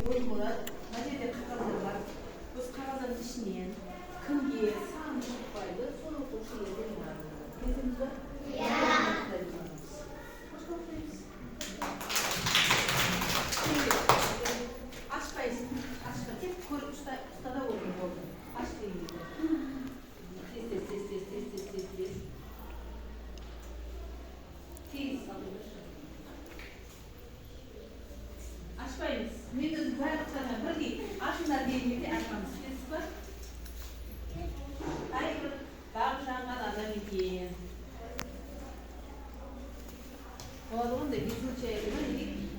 Ойын болады. Мына жерде қағаздар бар. Осы қағаздардың ішінен кімге сан шықпайды, сол оқушы ертең барады. Келісеміз ба? Иә. Ашпайсың, ашпа, тек көріп ұста, ұста да отыр, болды. Аш деген кезде. Тез, тез, тез, тез, тез, тез, тез, тез. Тез салыңдаршы. Ашпаймыз. Мен өзім барлықтарына бірдей ашыңдар деген кезде ашамыз. Келістік па? Қай бір бағы жанған адам екен. Болады ғой ондай везучая ма, не дейді?